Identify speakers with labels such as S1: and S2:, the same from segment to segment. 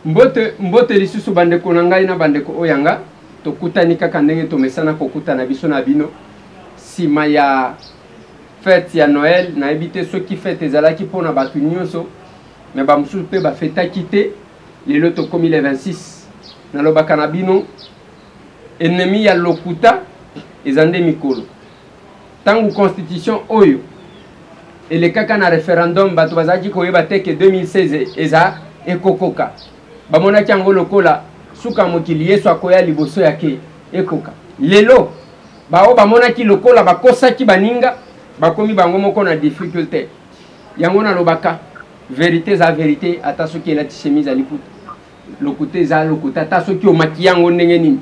S1: Mbote, mbote lisusu bandeko na ngai na bandeko oyo ya nga. Tokutani kaka ndenge tomesana kokutana biso na bino nsima ya fete ya Noël. Nayebi te soki fete ezalaki mpo na bato nyonso, me bamosusu mpe bafetaki te. Lelo tokomi le 26. Nalobaka na bino, ennemi ya lokuta eza nde mikolo. Ntango constitution oyo elekaka na referendum, bato bazalaki koyeba te ke 2016 eza ekokoka. Bamonaki yango lokola suka mokili, Yesu akoya liboso ya ke ekoka. Lelo baoyo bamonaki lokola bakosaki baninga, bakomi bango moko na difficulté. Yango nalobaka, verite eza verite, ata soki elati chemise ya liputa. Lokuta eza lokuta, ata soki omaki yango ndenge nini,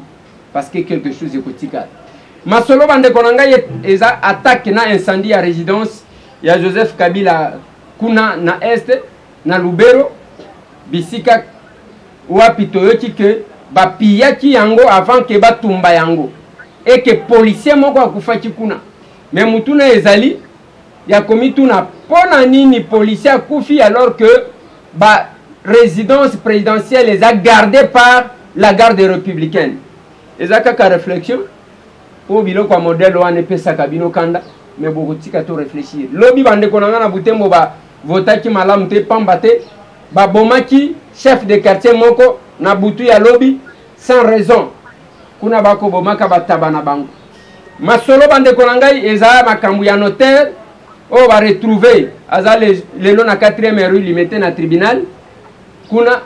S1: parce que quelque chose ekotikala. Masolo bandeko na ngai eza attaque na incendie ya résidence ya Joseph Kabila kuna na est na Lubero, bisika wapi toyoki ke bapiyaki yango avant ke batumba yango, et ke policier moko akufaki kuna. Mais mutuna ezali ya komituna mpo na nini policier akufi alors que ba résidence présidentielle eza gardée par la garde républicaine. Eza kaka réflexion po biloko ya modèle wana epesaka bino kanda, mais bokotika to réfléchir. Lobi bandeko na nga na Butembo ba votaki malamu te, pamba te babomaki chef de quartier moko na butu ya lobi sans raison. Kuna bakobomaka bataba na bango. Masolo bandeko na ngai eza makambo ya notaire oyo ba retrouver aza lelo na 4e rue Limete na tribunal kuna,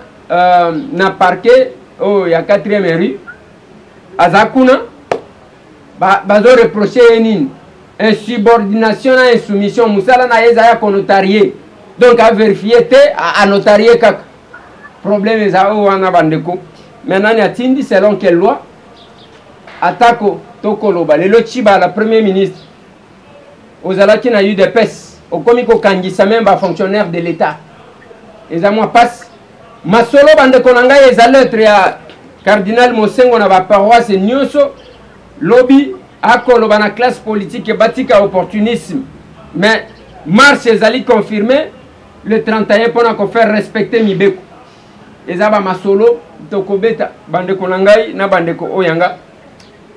S1: na parquet oyo ya 4e rue aza kuna. Bazo reprocher ye nini? Insubordination na insoumission. Mosala na ye eza ya konotarie, donc averifie te, anotarie kaka. Problème eza oyo wana bandeko. Mais nani atindi, selon quelle loi? Atako tokoloba lelo Tshibala premier ministre ozalaki na UDPS, okomi kokangisa même ba fonctionnaire de l'État, eza mwa pasi. Masolo bandeko na ngai eza lettre ya cardinal Mosengo na ba paroisse nyonso. Lobi akoloba na classe politique batika opportunisme, mais marche ezali confirmée le 31 mpona ko faire respecter mibeko. Eza ba masolo tokobeta bandeko na ngai na bandeko oyo yanga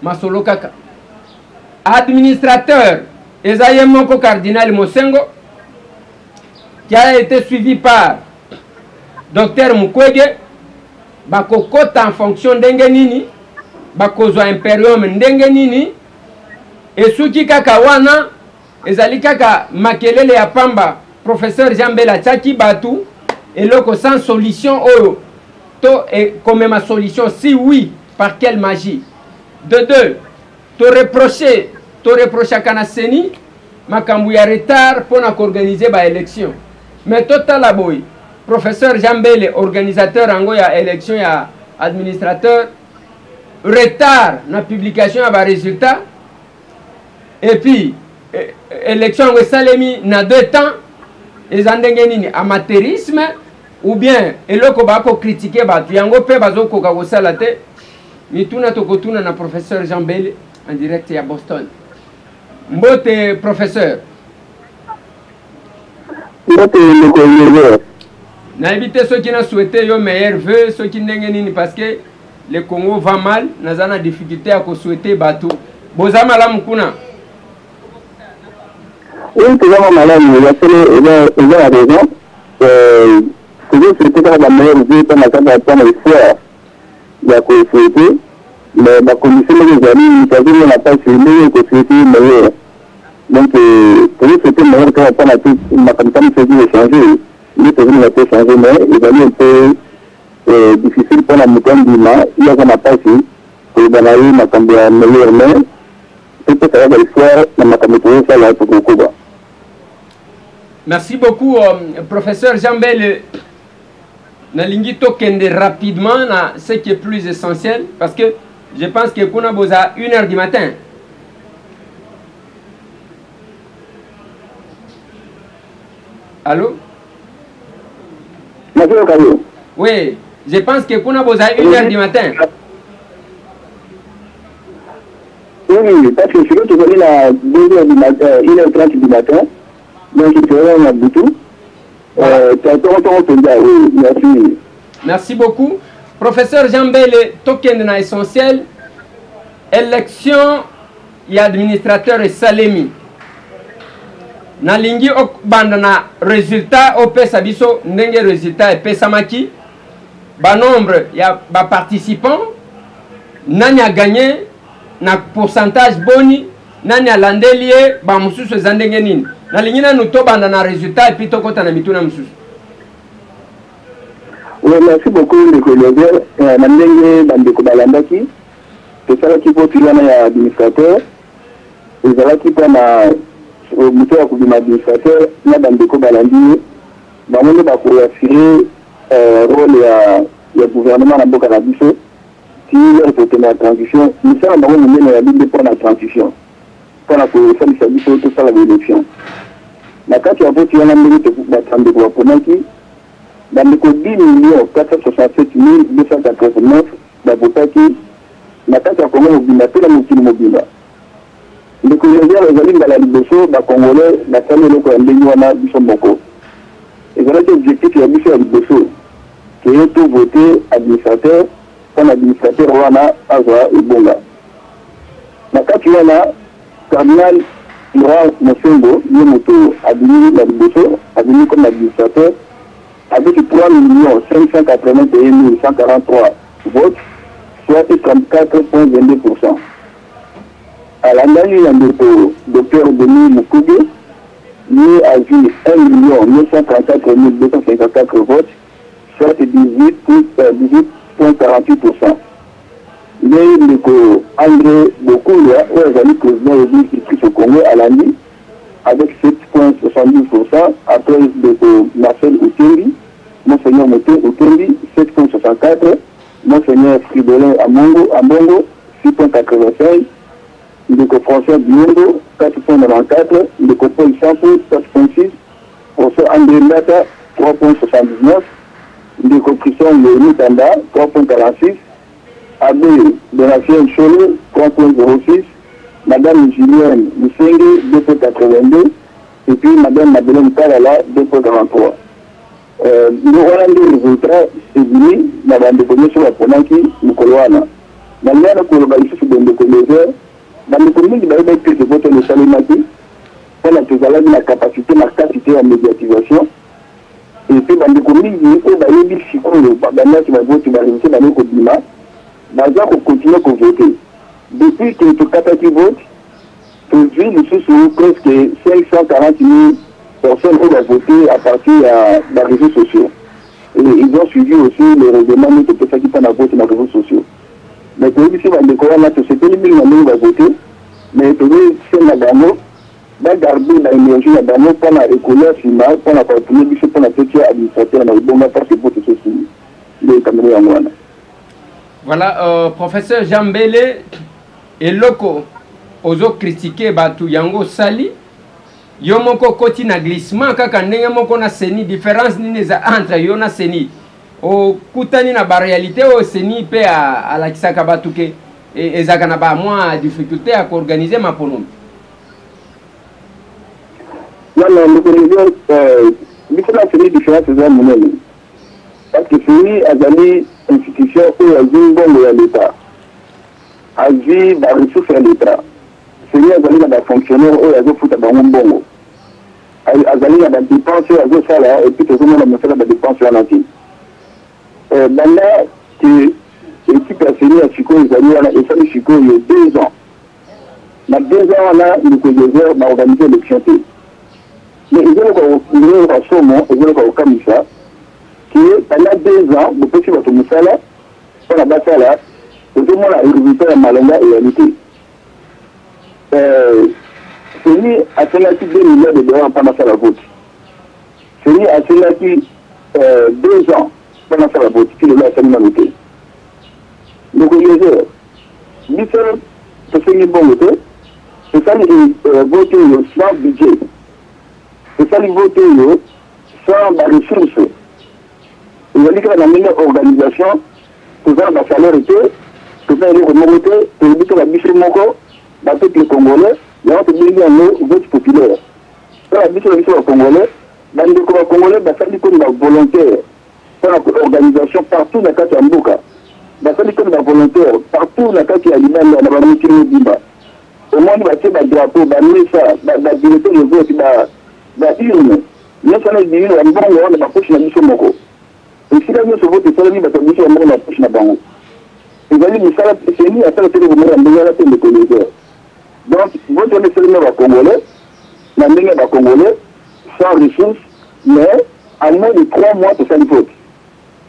S1: masolo kaka. Administrateur eza ye moko cardinal Mosengo qui a été suivi par docteur Mukwege. Bakokota en fonction ndenge nini, bakozwa imperium ndenge nini, esuki kaka wana, ezali kaka makelele ya pamba. Professeur Jean Mbele atiaki batu eloko sans solution oyo to komema solution, si oui par quelle magie? De deux, to reprocher, to reprochaka na CENI makambo ya retard pona koorganiser ba élection. Mais totala boye, professeur Jean Mbele organisateur yango ya élection ya administrateur, retard na publication ya ba résultats, et puis élection yango esalemi na deux temps, eza ndenge nini? Amateurisme ou bien eloko bako critiquer bato yango mpe bazokoka kosala te? Mituna tokotuna na professeur Jean Mbele en direct ya Boston. Mbote professeur.
S2: Mbote ndeko Eliezer.
S1: Nayebi te soki na souhaite yo meilleur vœu soki ndenge nini, parce que le Congo va mal, naza na difficulté ya kosouhaite bato. Boza malamu kuna?
S2: Oui, toza malamu, ya solo eza na raison. Tozosouhaite kaka ba meilleur vœu mpona kaka mpona espoir ya kosouhaite, mais bacondition moko ezali moto azomona mpasi ndenge ekosouhaite meilleur. Donc tozosouhaite meilleur kaka mpona te makambo ta mosusu ezi echange nde tozolinga te changer, mais ezali un peu difficile mpona moto andima ye aza na mpasi koloba na ye makambo ya meilleur, mais topesa kaka espoir na makambo tozosala tokokoba.
S1: Merci beaucoup, professeur Jean Mbele. Nalingi tokende rapidement na ce qui est plus essentiel, parce que je pense que kuna boza 1 heure du matin. Allô?
S2: Nazoyoka yo.
S1: Oui, je pense que kuna boza 1 heure du matin.
S2: Oui, parce que sikoyo tozali na 2 heures du matin, 1 heure 30 du matin, donc toza na butu ntongo ntongo mpenza. Oui, merci.
S1: Merci beaucoup. Professeur Jean Mbele, tokende na essentiel. Élection ya administrateur esalemi. Nalingi obanda na résultat opesa biso ndenge résultat epesamaki, ba nombre ya ba participants, nani a gagné na pourcentage boni, nani alandeli ye, ba mosusu eza ndenge nini. Nalingi nanu tobanda na résultat et puis tokota na mituna mosusu.
S2: Oui, merci beaucoup ndeko Eliezer. Na ndenge bandeko balandaki, tosalaki vote wana ya administrateur, ezalaki mpona moto ya kobima administrateur na bandeko balandi ye, bango nde bakoassurer rôle ya gouvernement na mboka na biso ti lere tokende ya transition. Misala bango monene ya nde mpona transition, mpona kosalisa biso tosala baélection. Na kati ya vote wana, ndenge bandeko baponaki, bandeko 10 millions 467 289 bavotaki na kati ya Kongo mobimba mpe na mokili mobimba. Ndeko Eliezer, ezali mbala liboso Bacongolais basali eloko ya ndenge wana biso moko. Ezalaki objectif ya biso ya liboso ke tovote administrateur, mpona administrateur wana azwa ebonga. Na kati wana, cardinal Laurent Monsengwo ye moto abimi na liboso, abimi comme administrateur avec 3 millions 581 143 votes, soit 34,22. Alandani na ndeko docteur Denis Mukwege, ye azwi 1 million 934 254 votes, soit 18,48. Nde ndeko André Bokulwa, oyo azali président Église Christ au Congo, alandi avec 7,72. Après, ndeko Marcel Utembi, monseigneur Mote Utembi, 7,64. Monseigneur Fridolin Amongo Ambongo, 6,85. Ndeko François Biondo, 4,94. Ndeko Paul Sampu, 4,6. Professeur André Ndata, 3,79. Ndeko Christian Mutanda, 3,46. Abbé Donatien Cholo, 3,06. Madame Julienne Lusenge, 2,82, et puis Madame Madeleine Kalala, 2,43. Wana nde résultat ebimi na bandeko nyonso baponaki mokolo wana. Nalingi na koloba lisusu, bandeko Eliezer, bandeko mingi bayebaki te ke vote esalemaki, mpona tozalaki na capacité makasi te ya médiatisation. Et puis bandeko mingi oyo bayebi sikoyo, baganyaki bavote, barésultat bandeki kobima, baza kocontinuer kovote. Depuis ke tokataki vote, tozwi lisusu presque 540 000 personnes oyo bavote à partir ya baréseaux sociaux, et ils ont suivi aussi le règlement nde topesaki mpona vote na réseaux sociaux. Mais toyebisi bandeko wana, tosepeli mingi na ndenge bavote, mais tozosenga bango bagarder baénergie na bango mpona ekoya nsima, mpona koappuyer biso mpona totia administrateur na ebonga, parce que vote esosili nde ekamelo yango wana.
S1: Voilà, professeur Jean Mbele, eloko ozocritiquer bato yango osali yo moko, okoti na glissement kaka ndenge moko na CENI. Différence nini eza entre yo na CENI? Okutani na baréalité oyo CENI mpe alakisaka bato ke ezalaka na bamwa difficulté ya koorganiser maponomi.
S2: Wana, ndeko Eliezer, biso na CENI, différence eza monene, parce que CENI azali institution oyo azwi mbongo ya l'État, azwi baressource ya l'État. CENI azali na bafonctionnaire oyo azofuta bango mbongo, azali na badépense oyo azosala, et puis tozomona mosala badépense wana te. Banda ke équipe ya CENI ya sikoyo ezali wana, esali sikoyo 2 ans. Na 2 ans wana, ndeko Eliezer, baorganiser élection te. Mais ezoloka somo, ezoloka kokamwisa ke pendant 2 ans bopesi bato mosala mpona basala, tozomona résultat ya malonga eyali te. CENI asengaki 2 milliards de dollars mpona asala vote. CENI asengaki 2 ans mpona asala vote, ti lelo asali nano te. Ndeko Eliezer, biso tosengi mbongo te. Tosali vote oyo sans budget, tosali vote oyo sans baressource. Ezali kaka na ndenge organisation. Toza na basalaire te, toza eloko moko te, toyebi kaka biso moko bapeuple congolais. Yango tobengi yango vote populaire. Kaka biso na biso bacongolais, bandeko bacongolais basali komi bavolontaire. mpona organisation partout na kati ya mboka. Basali comme bavolontaire partout na kati ya libanda na bamikili mobimba. Omoni batie badrapeau, bamesa, babulletin de vote, baurne nyonso wana ebimi na bambongo wana bapoche na biso moko. Esika nyonso vote esalemi, bato ya biso bambongo na bapoche na bango. Ezali mosala CENI asala te komona ndenge wana te, ndeko Eliezer. Donc vote wana esalemi na bacongolais, na ndenge ya bacongolais, sans ressources, mais à moins de 3 mois tosali vote,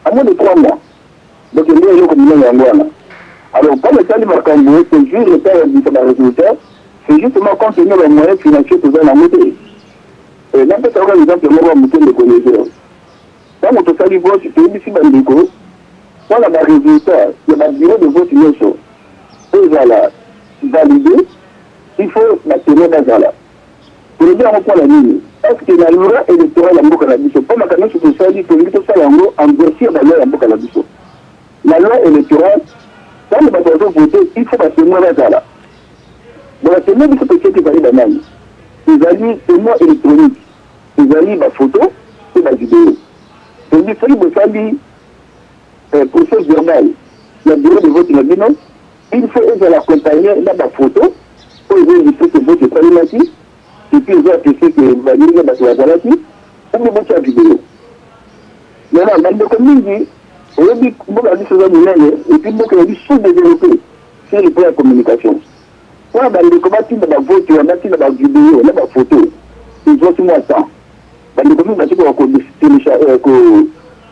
S2: à moins de 3 mois. Donc nde eloko monene yango wana. Alors, comme etali makambo tozwi retard ya bisa barésultat, c'est justement compte tenu bamoyen financier toza nango te. Napesa kaka exemple moko ya moke, ndeko Eliezer. Ntango tosali vote, toyebisi bandeko mpona barésultat ya babureau de vote nyonso ezala validé, il faut batémoin bazala. Tolobi yango mpona nini? Parce que na loi électorale ya mboka na biso, mpo makambo nyonso tosali, tolingi tosala yango en vertu ya baloi ya mboka na biso. Na loi électorale, ntango bato bazovote, il faut batémoin bazala. Bon, batémoin biso totiaki ezali banani? Ezali témoin électronique, ezali bafoto mpe bavideo. Toyebi soki bosali procès verbal ya bureau de vote na bino, il faut ezala accompagné na bafoto oyo ezoillustre ke vote esalemaki, et puis ezo atteste ke bandenge bato bazalaki, obi botya video. Maintenant, bandeko mingi, oyebi mboka na biso eza monene, et puis mboka ezali sous développé sur le plan ya communication. Mpona bandeko batinda bavote wana, batinda bavideo na bafoto, ezwaki mwa temps. Bandeko mingi bazikoka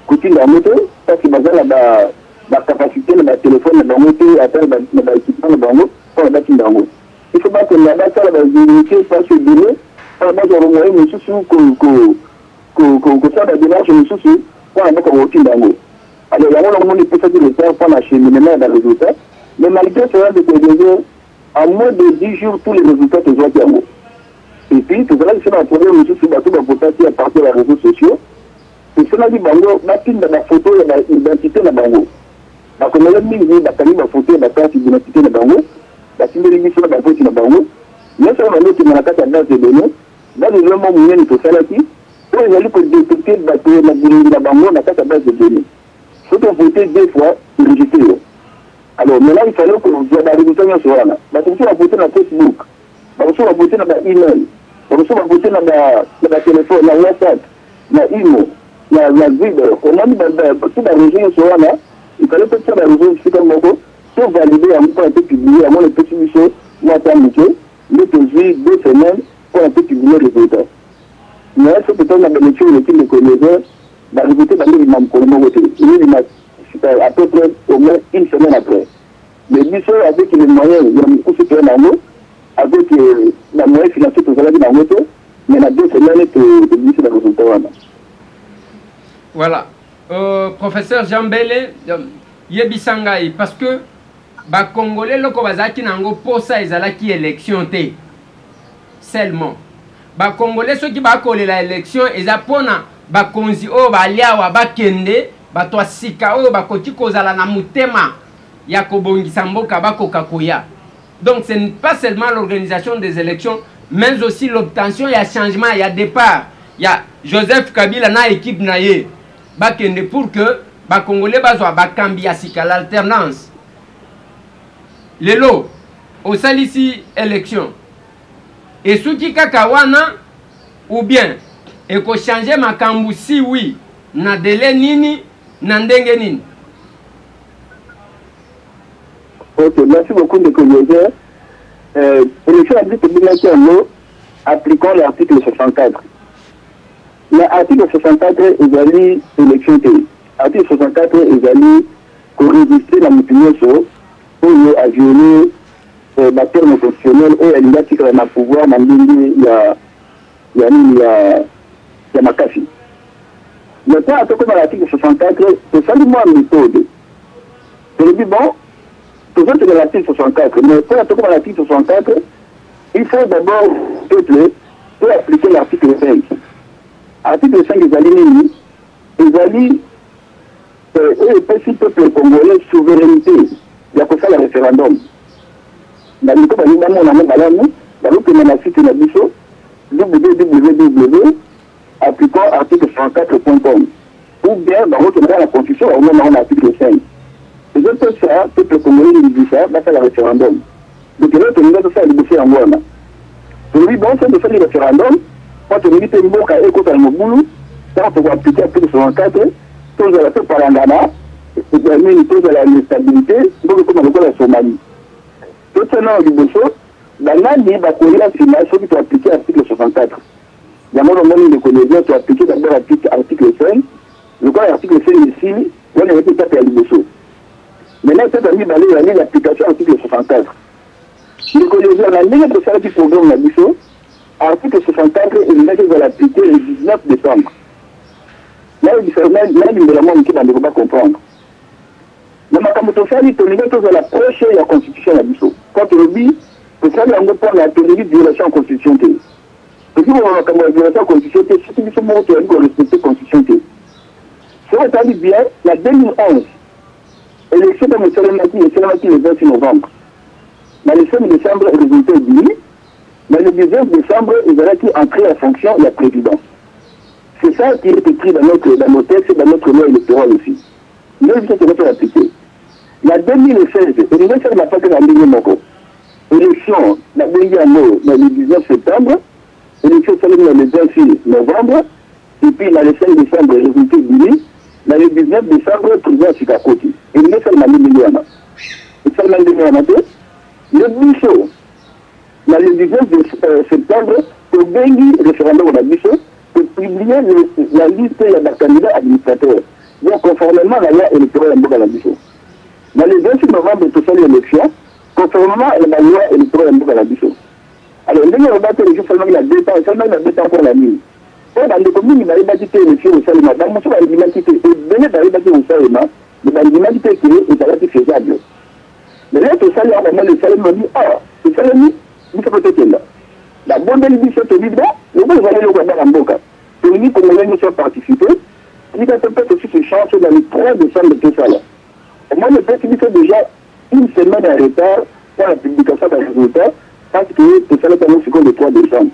S2: kotinda yango te parce que baza na bacapacité na batelefone na bango te, ata na baéquipement na bango mpona batinda yango. Il faut bakenda basala bavérifie place ebele mpona bazwa bamoyen mosusu, kosala badémarche mosusu mpona mboka kotinda yango. Alors yango nakomoni epesaki retard mpona acheminement ya barésultat. Mais malgré cela, ndeko Eliezer, en moins de 10 jours, tous les résultats tozwaki yango. Et puis tozalaki so na problème mosusu: bato bavotaki à partir ya réseaux sociaux, tosenaki bango batinda bafoto ya baidentité na bango. Bakomele mingi bakangi bafoto ya bacarte d'identité na bango, batindeli biso na bavoti na bango nyonso oyo bango okende na kati ya base de données. Base de données mo monene tosalaki oyo ezali kodétecte bato na bilongi na bango na kati ya base de données. Soki ovote deux fois, enregistré yo. Alors maintenant, il fallait kozwa barésultat nyonso wana. Bato mosusu bavote na Facebook, bamosusu bavote na baemail, bamosusu bavote na batelefone, na WhatsApp, na imo, na Viber. Omoni to baréseau nyonso wana, il fallait totia baréseau esika moko, tovalide yango mpona topublie yango. Epesi biso mwa ta moke nde tozwi 2 semaines mpona topublie résultat. Mais soki totali na baélection eleki, ndeko Eliezer, barésultat bandebima mokolo moko te, ezobima à peu près au moins une semaine après. Mais biso, avec les moyens ya mokusu toya nango, avec bamoyen financier tozalaki nango te, mais na 2 semaines tobimisi barésultat wana.
S1: Voilà, professeur Jean Bele, yebisa ngai, parce que bacongolais loko bazalaki na yango posa ezalaki élection te seulement. Bacongolais soki bakolela élection, eza mpona bakonzi oyo balia awa bakende, bato ya sika oyo bakoki kozala na motema ya kobongisa mboka bakoka koya. Donc ce n'est pas seulement l'organisation des élections, mais aussi l'obtention ya changement, ya départ ya Joseph Kabila na équipe na ye, bakende pour que bacongolais bazwa bakambi ya sika, l'alternance. Lelo osalisi élection, esuki kaka wana ou bien ekochange makambo? Si oui, na délai nini, na ndenge nini?
S2: Ok, merci beaucoup, ndeko Eliezer. Élection ya biso tobengaki yango appliquant l'article 64. Mais article 64 ezali élection te. Article 64 ezali korésister na motu nyonso oyo aviole baterme constitutionnel, oyo alingi atikala na pouvoir na ndenge ya nini, ya makasi. Mais mpo tokóma na article 64, tosali mwa méthode. Tolobi bon, tozokende l'article 64, mais mpona tokóma na l'article 64, il faut d'abord peuple to appliquer l'article 5. Article 5 ezali nini? Ezali oyo epesi peuple congolais souveraineté ya kosala référendum. Bandeko balingi bamona yango malamu, bazokende na site na biso www appliquant article 64.com ou bien te, bakokendaka na constitution, bakomona yango na article 5. Ezopesa peuple congolais ndingisa basala référendum. Donc eloko tolinga tosala liboso yango wana, tolobi bon, soki tosali référendum, mpo tolingi mpe mboka ekota na mobulu, ntango tokoappliquer article 64, tozala topalangana nini, tozala na stabilité, mboka ekoma lokola Somalie. Totia nano liboso banani bakoya nsima soki toappliquer article 64. Yango nomoni, ndeko Levian, toappliquer d'abord article 5. Lokola article 5 esili wana, ezalaki etape ya liboso. Maintenant, etape ya mibale ezali l'application article 64. Ndeko Levian, na ndenge tosalaki programme na biso, article 64 elingaki ezala appliqué le 19 décembre. Nayebisa, nalimbola mwa moke, bandeko bacomprendre. Na makambo tosali, tolingi tozala proche ya constitution na biso. Mpo tolobi tosali yango mpona tolingi violation ya constitution te. Toki koloba makambo ya violation ya constitution te soki biso moko toyali korespecter constitution te. Soki otali bien, na 2011, élection ntango esalemaki, esalemaki le 26 novembre. Na le 5 décembre, résultat ebimi. Na le 19 décembre, ezalaki entrée en fonction ya président. C'est ça qui est écrit dans nos textes, dans notre loi électorale aussi. Nde biso tokoki appliquer. Na 2016, elingi esalema kaka na ndenge moko. Élection nabengi yango na le 19 septembre, élection esalemi na le 26 novembre, et puis na le 5 décembre, résultat ebimi. Na le 19 décembre, président asika koti. Elingi esalema ndenge wana, esalema ndenge wana te. Nde biso na le 19 septembre tobengi référendum na biso, topublier la liste ya bacandidat administrateur, donc conformément na loi électorale ya mboka na biso. Na le 26 novembre, tosali élection conformément na baloi électorale ya mboka na biso. Alors, ndenge oloba te, élection esalemaki na deux temps, esalemaki na deux temps mpona nini? Mpo bandeko mingi bayebaki te élection ekosalema. Bamosusu bandimaki te, ebele bayebaki ekosalema, mais bandimaki te ke ezalaki faisable. Mais lelo tosali yango, bamoni esalemi, babi ah, esalemi, biso mpe tokenda. Babondeli biso, tobi bon, lokola ezali eloko ya bana mboka, tolingi congolais nyonso participer, tika to mpe tosusu chance na le 3 décembre tosala. Omoni, epesi biso déjà une semaine ya retard pour la publication des résultats, parce que tosalaki yango sikoyo le 3 décembre.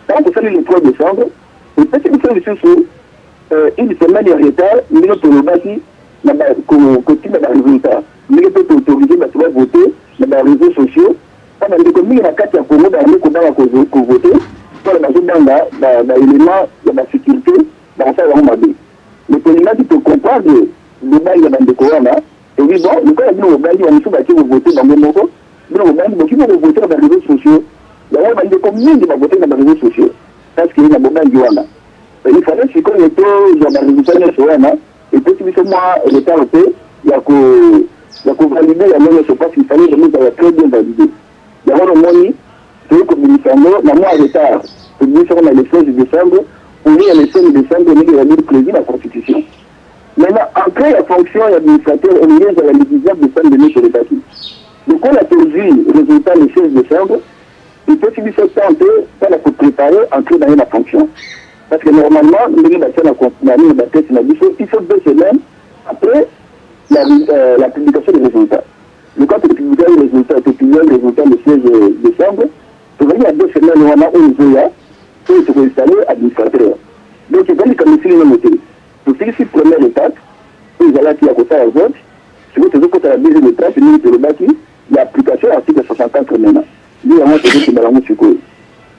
S2: Ntango tosali le 3 décembre, epesi biso lisusu une semaine ya retard ndenge tolobaki na kotinda barésultat, ndenge mpe toautoriser bato bavote na baréseaux sociaux, mpo bandeko mingi na kati ya Congo bayambi kobanga kovote mpona bazobanga baélément ya basécurité bakosala bango mabe. Mais tolingaki tocomprendre bobangi ya bandeko wana. Tobi bon, lokola bino bobangi, bamosusu bake kovote bango moko, bino bobangi, boki bo kovote na baréseaux sociaux. Yango bandeko mingi bavote na baréseaux sociaux parce que na bobangi wana. Il fallait sikoyo tozwa barésultat nyonso wana, epesi biso mwa retard mpe ya kovalider yango nyonso, parce qu'il fallait vraiment ezala très bien validé. Yango nomoni toyei kobimisa yango na mwa retard. Tobimisa yango na le 16 décembre au lieu ya le 5 décembre, ndenge ezali prévu na constitution. Maintenant, entrée ya fonction ya administrateur elingi ezala le 19 décembre ndenge tolobaki. Lokola tozwi résultat le 16 décembre, epesi biso temps te mpona kopréparer entrée na ye na fonction, parce que normalement, ndenge batia na nini, batexte na biso, il faut 2 semaines après la publication des résultats. Le quand topublier les résultats, topublier les résultats le 16 décembre, tozali na 2 semaines wana oyo ezoya, oyo tokoinstaller administrateur. Donc ezali likambo esili nano te. Tosilisi première étape oyo ezalaki ya kosala vote. Sikoyo tozokota na deuxième étape, ndenge tolobaki, ya application ya article 64. Maintenant, nde yango tozokenda yango sikoyo.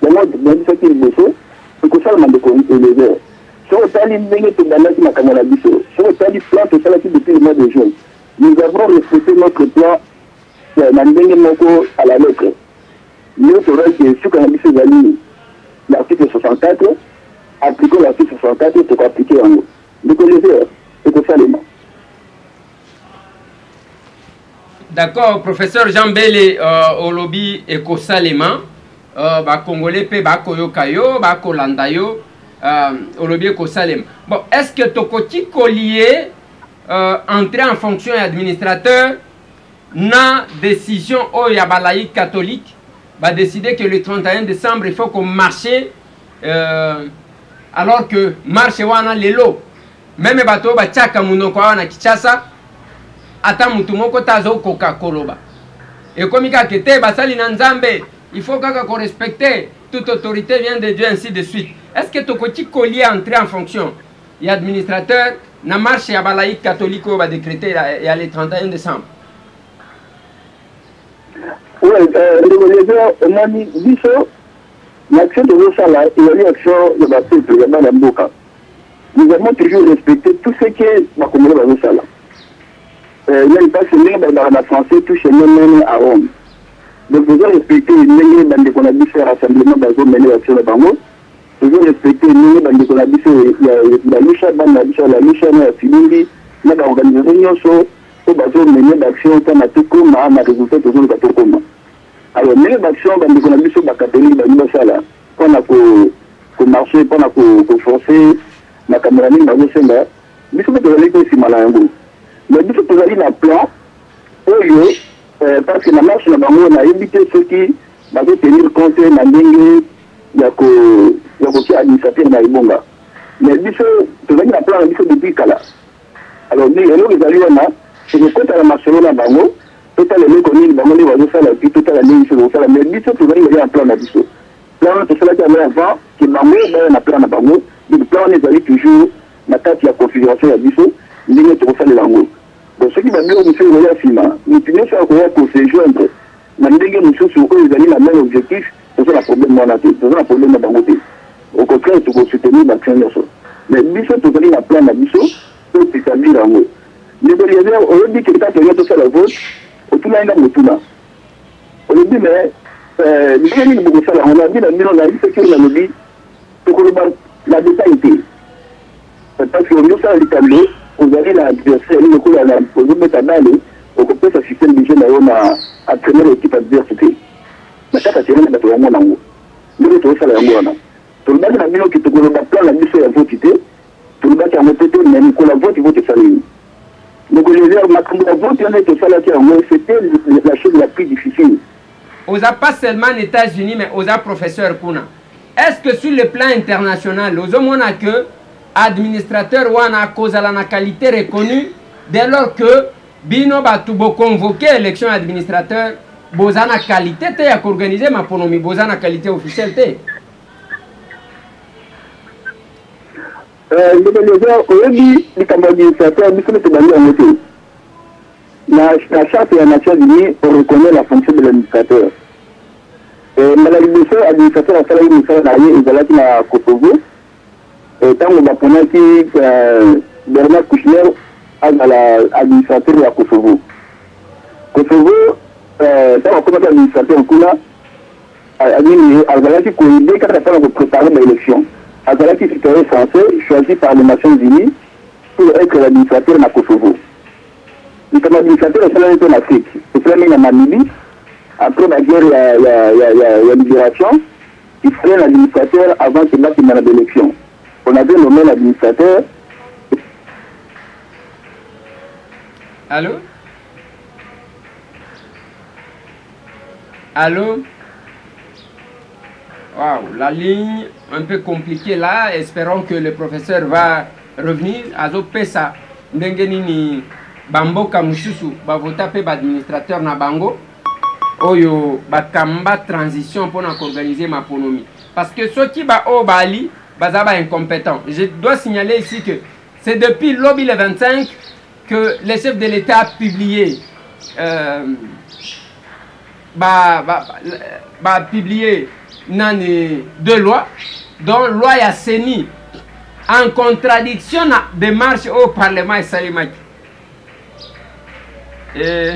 S2: Yango nayebisaki liboso, ekosalama. Ndeko Elezer, soki otali ndenge tobandaki makambo na biso, soki otali plan tosalaki depuis le mois de juin, nous avons respecté notre plan na ndenge moko à la lettre. Nde tolobaki suka na biso ezali l'article 64. Appliquons l'article 64, tokoappliquer yango. Ndeko Elezer, ekosalema.
S1: D'accord, professeur Jean Bele, olobi ekosalema. Bacongolais mpe bakoyoka yo, bakolanda yo. Olobi ekosalema. Bon, est ce que tokoki kolier entrée en fonction ya administrateur na décision oyo ya balaïque catholique badécider que le 31 décembre il faut komarcher, alors que marche wana lelo, même bato oyo batiaka monoko awa na Kinshasa, ata mutu moko te azokoka koloba? Ekomi kaka te basali na Nzambe, il faut kaka korespecter, toute autorité vient de Dieu, ainsi de suite. Est ce que tokoki kolier entrée en fonction ya administrateur na marche ya balaïque catholique oyo badécrété ya, ya le 31 décembre.
S2: Oui, ndeko Eliezer, omoni biso na action tozosala ezali action ya bapeuple, ya bana mboka. Nous avons toujours respecté tout ce que bakongole bazosala. Nani mpasi ndenge balobaka na français, tout chemin mène à Rome. Donc tozo respecte ndenge bandeko na biso ya rassemblement bazomene action na bango, tozo respecte ndenge bandeko na biso ya Lalusha, bana na biso ya Lalusha na ya Filimbi na baorganisation nyonso oyo bazomene baaction mpona tokóma na résultat tozoluka tokóma. Alors ndenge baaction bandeko na biso bacatholique balingi basala mpona komarche, mpona koforce makambo na ndenge bazosenga, biso mpe tozali mpe nsima na yango. Mais biso tozali na plan oyo, parce que na marche na bango, nayebi te soki bazotenir compte na ndenge ya kotia administrateur na ebonga, mais biso tozali na plan na biso depuis kala. Alors eloko ezali wana, tokokota na masolo na bango, totala eloko nini bango nde bazosala, et puis totala ndenge biso tokosala. Mais biso tozali koya na plan na biso. Plan wana tosalaki yango avant ke bango baya na plan na bango. Donc plan wana ezali toujours na kati ya configuration ya biso, ndenge tokosalela yango. Bon, soki babiloko mosusu ekoya nsima, motu nyonso akoya kose joindre na ndenge mosusu oyo ezali na même objectif, toza na problème wana te, toza na problème na bango te. Au contraire, tokosoutenir baaction nyonso. Mais biso tozali na plan na biso to établir yango. Ndeko Eliezer, oyebi ke kaka toya tosala vote, otuna nga motuna, olobi: "Mais ndenge nini bokosala yango?" Nabi na bino, nayebi soki oyo nalobi, tokoloba na détail te, parce que ozosala likambo, ozali na adversaire lokola ozobeta balle, okopesa système de jeu na yo na entraîneur équipe adverse te. Na kati ya terrain, bato yango nango ndenge tozosala yango wana. Tolobaki na bino ke tokoloba plan na biso ya vote te, tolobaki yango te te. Mais mokolo ya vote, vote esalemi. Ndeko Eliezer, makambo ya vote wana tosalaki yango, c'était la chose la plus difficile.
S1: Oza pas seulement aux États-Unis, mais oza professeur kuna. Est-ce que sur le plan international, ozomona que administrateur wana akozala na qualité reconnue, dès lors que bino bato boconvoke élection administrateur, boza na qualité te ya koorganize maponomi, boza na qualité officielle te?
S2: Ndeko Eliezer, oyebi likambo ya administrateur, biso nde tobandi yango te. Na charte ya Nations unies, on reconnaît la fonction de l'administrateur. Mbala liboso administrateur asalaki mosala na ye ezalaki na Kosovo, ntango baponaki Bernard Kouchner azala administrateur ya Kosovo. Kosovo, ntango akomaki administrateur kuna, nini, azalaki koaider kaka mpona koprépare baélection. Azalaki citoyen français choisi par les Nations unies pour être l'administrateur na Kosovo. Likambo administrateur esalami mpe na Afrique, esalami na Namibie après baguerre ya libération. Il fallait l'administrateur avant que bakenda na baélection. On avait nommé l'administrateur.
S1: Allô, allô? Wow, la ligne un peu compliquée là. Espérons que le professeur va revenir. Azopesa ndenge nini bamboka mosusu bavota mpe baadministrateur na bango oyo bakamba transition mpona koorganiser maponomi, parce que soki baoyo bali baza baincompétent. Je dois signaler ici que c'est depuis lobi le 25 que le chef de l'État a publié ba publié nani, deux lois, dont loi ya CENI en contradiction na démarche au parlement esalemaki. Et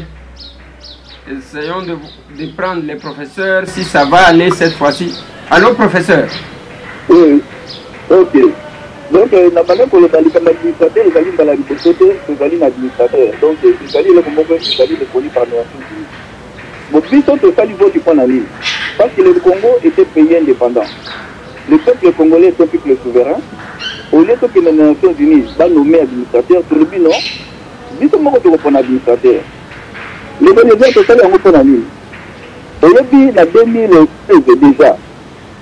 S1: essayons de prendre les professeurs, si ça va aller cette fois-ci. Allô, professeur?
S2: Oui, ok. Donc na banda koloba likambo administrateur ezali mbala liboso te tozali na administrateur. Donc ezali eloko moko ezali reconnu par Nations unies. Bon, biso tosali vote mpo na nini? Parce que le Congo était pays indépendant, le peuple congolais est un peuple souverain. Au lieu tokende na Nations unies banome administrateur, tolobi non, biso moko tokopona administrateur. Ndeko Eliezer, tosali yango mpo na nini? Oyebi, na 2016 déjà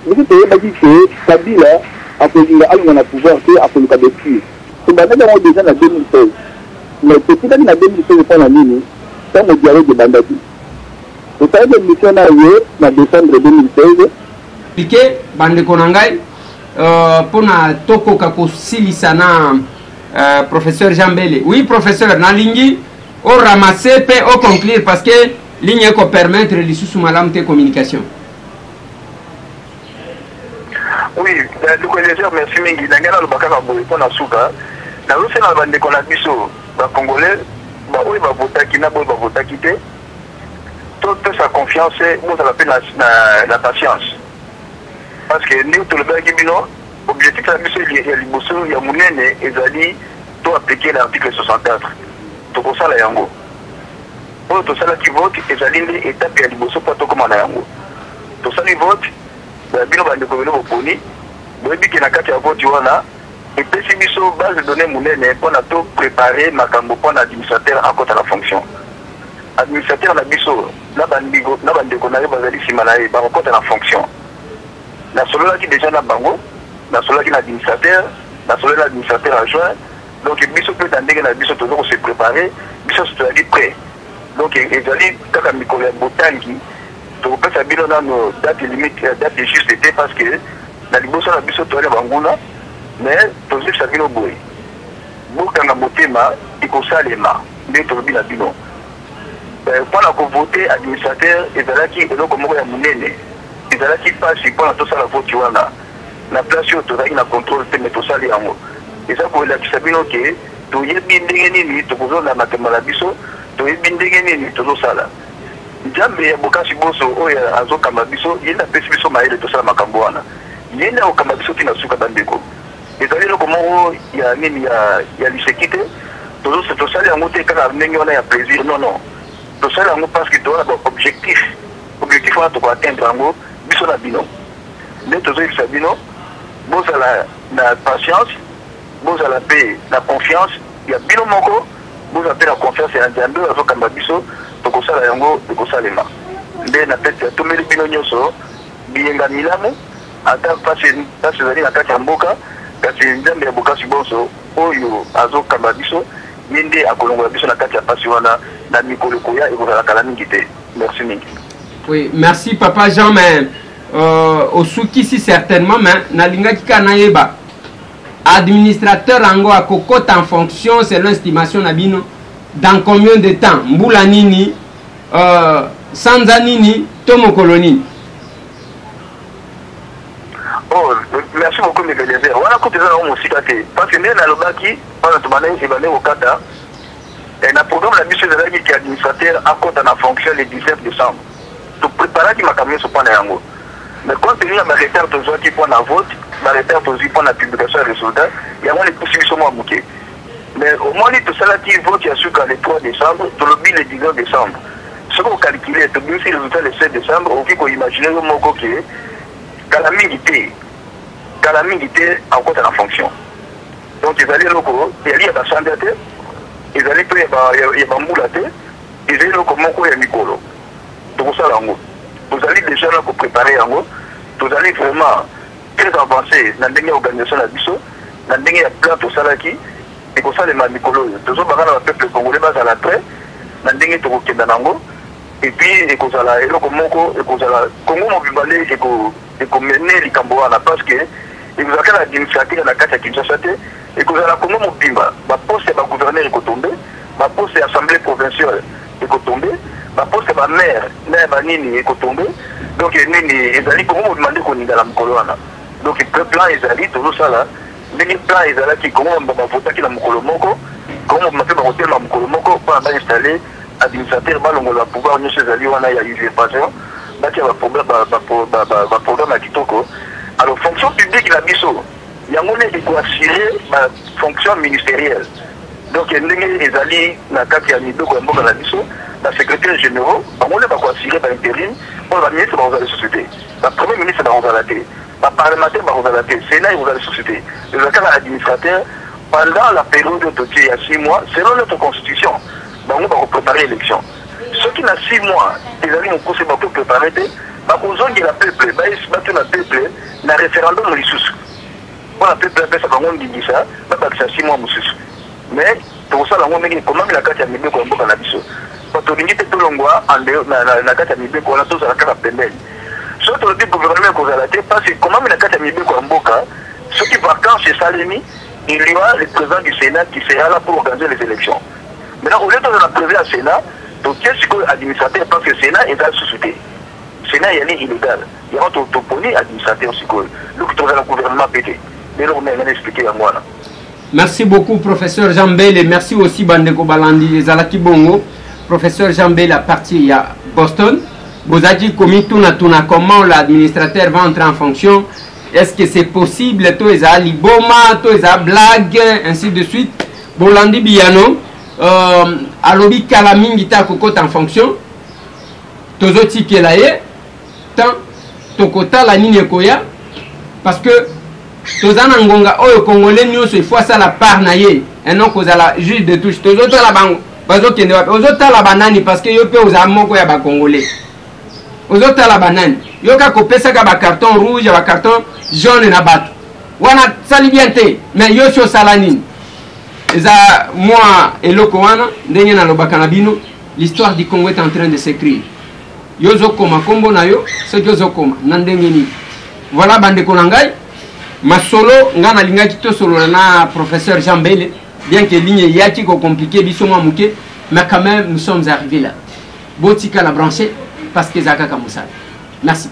S2: biso toyebaki ke Kabila akolinga alonga na pouvoir te, akoluka baexcuse. Tobandaki yango déjà na 2016, mais totikaki na 2016 mpo na nini? Ntango dialogue ebandaki, tosalaki émission na ye na décembre 2016.
S1: Pike bandeko na ngai, mpona tokoka kosilisa na Professeur Jean Mbele. Oui, professeur, nalingi oramasser mpe oconclure parce que ligne ekopermettre lisusu malamu te communication.
S2: Oui, ndeko Eliezer, merci mingi. Na ngai naloba kaka boye mpo na suka. Nazosenga na bandeko na biso bacongolais, baoyo bavotaki na baoyo bavotaki te, topesa confiance, bozala mpe na patience, parce que ndenge tolobelaki bino, objectif na biso ya liboso ya monene ezali to appliquer l'article 64. Tokosala yango. Oyo tosalaki vote ezali nde étape ya liboso mpo tokóma na yango. Tosali vote, bino bandeko bino boponi, boyebi ke na kati ya vote wana epesi biso base de données monene mpona to préparer makambo mpona administrateur akɔta na fonction. Administrateur na biso na bandeko na ye bazali nsima na ye bakokɔta na fonction. Nasololaki déjà na bango, nasololaki na administrateur, nasololaki na administrateur adjoint. Donc biso mpe na ndenge na biso toza kose préparer, biso nyonso tozali prêt. Donc ezali kaka mikolo ya botangi. Tokopesa bino nano date limite, date juste te, parce que na liboso na biso toyali na banguna. Mais tozebisa bino boye: bokanga motema, ekosalema nde tolobi na bino. Mpona kovote administrateur ezalaki eloko moko ya monene, ezalaki mpasi mpona tosala vote wana na place oyo tozalaki na contrôle te, mais tosali yango. Eza kolakisa bino ke toyebi ndenge nini tokozonda makambo na biso, toyebi ndenge nini tozosala. Nzambe ya bokasi boso oyo azokamba biso, ye nde apesi biso mayele tosala makambo wana, ye nde akokamba biso ntina suka. Bandeko, ezali eloko moko ya nini ya liseki te. Tosali yango te kaka ndenge wana ya plaisir, non, non. Tosali yango parce que toza na baobjectif. Objectif wana tokoatteindre yango biso na bino. Nde tozoyebisa bino, bozala na patience, bozala mpe na confiance ya bino moko, bozala mpe na confiance ya Nzambe oyo azokamba biso. Tokosala yango, ekosalema. Nde na pesi atombeli bino nyonso biyenga milamu. Ata mpasi ezali na kati ya mboka, kasi Nzambe ya bokasi bonso oyo azokamba biso, ye nde akolongola biso na kati ya mpasi wana na mikolo ekoya, ekozala kala mingi te. Merci mingi.
S1: Oui, merci papa Jean, mais osukisi certainement, mais nalingaki kaka nayeba administrateur yango akokota en fonction selon estimation na bino dans combien de temps, mbula nini, sanza nini to mokolo nini?
S2: Oh, merci beaucoup ndeko Eliezer. Wana kutu eza nango mosika te, parce que ndenge nalobaki wana, tobandaki ebande kokata na programme na biso ezalaki ke administrateur akɔta na fonction le 19 décembre. Topréparaki makambo nyonso mpo na yango, mais compte tenu ya baretard tozwaki mpo na vote, baretard tozwi mpo na publication ya résultat, yango wana epusi biso mwa moke. Mais omoni, tosalaki vote ya suka le 3 décembre, tolobi le 19 décembre. Soki ocalcule, tobimisi résultat le 7 décembre, okoki koimagine yo moko ke kala mingi te, kala mingi te akokɔta na fonction. Donc ezali eloko ezali ya basanza te, ezali mpe ya bambula te, ezali eloko moko ya mikolo. Tokosala yango, tozali déjà na koprépare yango, tozali vraiment très avancé na ndenge ya organisation na biso, na ndenge ya plan tosalaki. Ekosalema mikolo oyo. Tozobanga na bapeuple congolais bazala prêt na ndenge tokokenda nango. Et puis ekozala eloko moko, ekozala Congo mobimba nde ekomene likambo wana, parce que ekozala kaka administrateur na kati ya Kinshasa te, ekozala Congo mobimba. Baposte ya bagouverneur ekotombe, baposte ya assemblée provinciale ekotombe, baposte ya bamaire na ya banini ekotombe. Donc nini, ezali Congo mobimba nde koningana mokolo wana. Donc plan ezali, tozosala ndenge plan ezalaki. Congo mobimba bavotaki na mokolo moko, Congo mobimba mpe bakotelema mokolo moko mpona bainstalle administrateur, balongola pouvoir nyonso ezali wana ya usurpation, batia baprogramme ya kitoko. Alors fonction publique na biso, yango nde ekoassure bafonction ministérielle. Donc ndenge ezali na kati ya mibeko ya mboka na biso, basecrétaire généraux bango nde bakoassure baintérim mpona baministre bakozala lisusu te, bapremier ministre bakozala te, baparlementaire bakozala te, sénat ekozala lisusu te. Ezala kaka administrateur pendant la période oyo totie ya 6 mois selon notre constitution. Bango bakoprépare élection. Soki na 6 mois ezali mokuse, bakoprépare te, bakozongela peuple, batuna peuple na référendum lisusu mpona peuple apesa bango ndingisa babakisa 6 mois mosusu. Mais tokosala yango ndenge ekomami na kati ya mibeko ya mboka na biso. Po tolingi te tolongwa na kati ya mibeko wana, tozala kaka pembeni. Soki tolobi gouvernement ekozala te, parce ekomami na kati ya mibeko ya mboka, soki vacance esalemi. Il y aura le président du Sénat qui sera là pour organiser les élections. Maintenant, au lieu de la président du Sénat, totie sikoyo administrateur parce que Sénat eza lisusu te. Sénat eyali illégal. Yango toponi administrateur sikoyo. Donc tozala gouvernement pe te. Eloko nde ngai expliquer yango wana.
S1: Merci beaucoup professeur Jean Mbele, merci aussi bandeko balandi ezalaki bongo. Professeur Jean Mbele à partir ya Boston. Bozalaki komituna tuna comment l'administrateur va entrer en fonction. Est-ce que c'est possible to eza liboma to eza blague ainsi de suite. Bolandi biyano alobi kala mingi te akokota en fonction. Tozotikela ye temps tokotala nini ekoya parce que toza na ngonga oyo congolais nyonso il faut asala part na ye et non kozala juge de touche. Tozotala bango bazokende wapi, ozotala banani parce que yo mpe oza moko ya bacongolais, ozotala banani yo kaka kopesaka ba carton rouge ba carton jaune na bato wana sali bien te, mais yo si osala nini? Eza mwa eloko wana ndenge nalobaka na bino, l'histoire du Congo est en train de s'écrire. Yo ozokoma kombo na yo soki ozokoma na ndenge nini. Voilà bandeko na ngai, masolo ngai nalingaki tosolola na professeur Jean Mbele, bien que ligne eyaki kocompliquer biso mwa moke, mais quand même nous sommes arrivés là. Botika la brancher parce que eza kaka mosala. Merci.